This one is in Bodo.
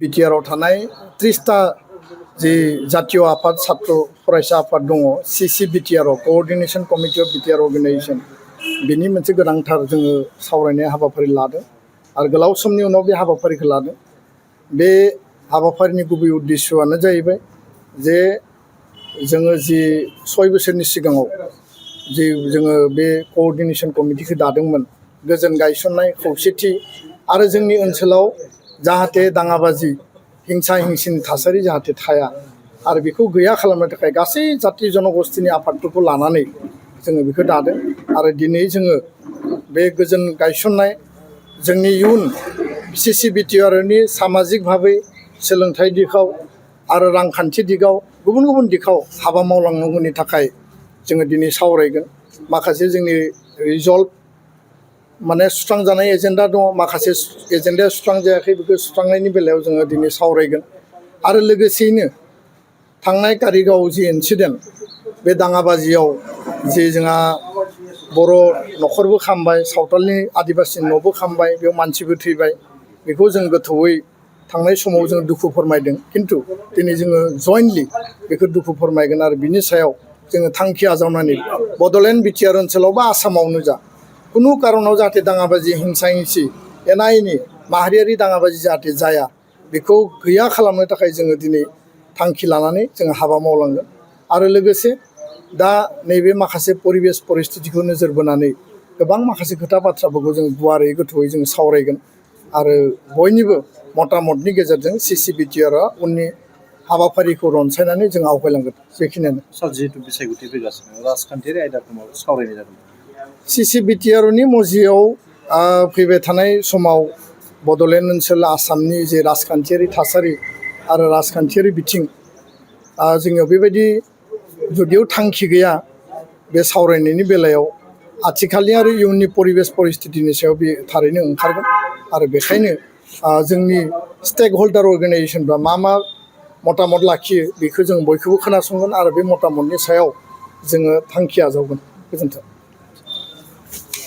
बिटिआर थानाय 30टा जे जातीय आफाद छात्र फरायसा आफाद दङ CC BTR coordination committee of BTR organisation बिनि मोनसे गोनांथार जोङो सावरायनाय हाबाफारि लादों आरो गोलाव समनि उनाव बे हाबाफारिखौ लादों। बे हाबाफारिनि गुबै उद्देश्यआनो जाहैबाय जे जोङो जि 6 बोसोरनि सिगाङाव जे जोङो बे कोअर्डिनेशन कमिटिखौ दादोंमोन गोजोन गायसननाय खौसेथि आरो जोंनि ओनसोलाव जाहाथे दाङाबाजि हिंसा हिंसिनि थासारि जाहाथे थाया आरो बेखौ गैया खालामनो थाखाय गासै जाति जनगोष्ठीनि आफादफोरखौ लानानै जोङो बेखौ दादों आरो दिनै जोङो बे गोजोन गायसननाय जोंनि इयुन सीसी बिटिआरनि सामाजिक भाबै सोलोंथाइ दिगाव आरो रांखान्थि दिगाव गुबुन गुबुन दिगाव हाबा मावलांनांगौनि थाखाय जोङो दिनै सावरायगोन। माखासे जोंनि रिजल्भ माने सुस्रांजानाय एजेन्डा दङ, माखासे एजेन्डाया सुस्रांजायाखै, बेखौ सुस्रांनायनि बेलायाव जोङो दिनै सावरायगोन। आरो लोगोसेयैनो थांनाय तारिखाव जि इन्सिडेन्ट बे दाङाबाजियाव जे जोंहा बर' न'खरबो खामबाय, सावथालनि आदिबासि न'बो खामबाय, बेयाव मानसिबो थैबाय, बेखौ जों गोथौयै थांनाय समाव जों दुखु फोरमायदों। खिन्थु दिनै जोङो जयेन्टलि बेखौ दुखु फोरमायगोन आरो बिनि सायाव जोङो थांखि आजावनानै बड'लेण्ड बिटिआर ओनसोलाव बा आसामावनो जा कुनु कारनाव जाहाथे दाङाबाजि हिंसा हिंसि एना एनि माहारियारि दाङाबाजि जाहाथे जाया बेखौ गैया खालामनो थाखाय जोङो दिनै थांखि लानानै जोङो हाबा मावलांगोन। आरो लोगोसे दा नैबे माखासे परिबेस परिस्थितिखौ नोजोर बोनानै गोबां माखासे खोथा बाथ्राफोरखौ जों गुवारै गोथौयै जों सावरायगोन आरो बयनिबो मतामतनि गेजेरजों सीसी बिटिआरआ उननि हाबाफारिखौ रनसायनानै जों आवगायलांगोन। बेखिनियानो सार, जिहेतु बिसायख'थि फैगासिनो राजखान्थियारि आयदाखौ सावरायनाय जादों। सीसी बिटिआरनि मजियाव फैबाय थानाय समाव बड'लेण्ड ओनसोल आसामनि जे राजखान्थियारि थासारि आरो राजखान्थियारि बिथिं जोंनियाव बेबायदि जुदियाव थांखि गैया बे सावरायनायनि बेलायाव आथिखालनि आरो इयुननि परिबेस परिस्थितिनि सायाव बे थारैनो ओंखारगोन आरो बेखायनो जोंनि स्टेक हल्डार अर्गेनाइजेसनफ्रा मा मतामत लाखियो बेखौ जों बयखौबो खोनासंगोन आरो बे मतामतनि सायाव जोङो थांखि आजावगोन। गोजोन्थों।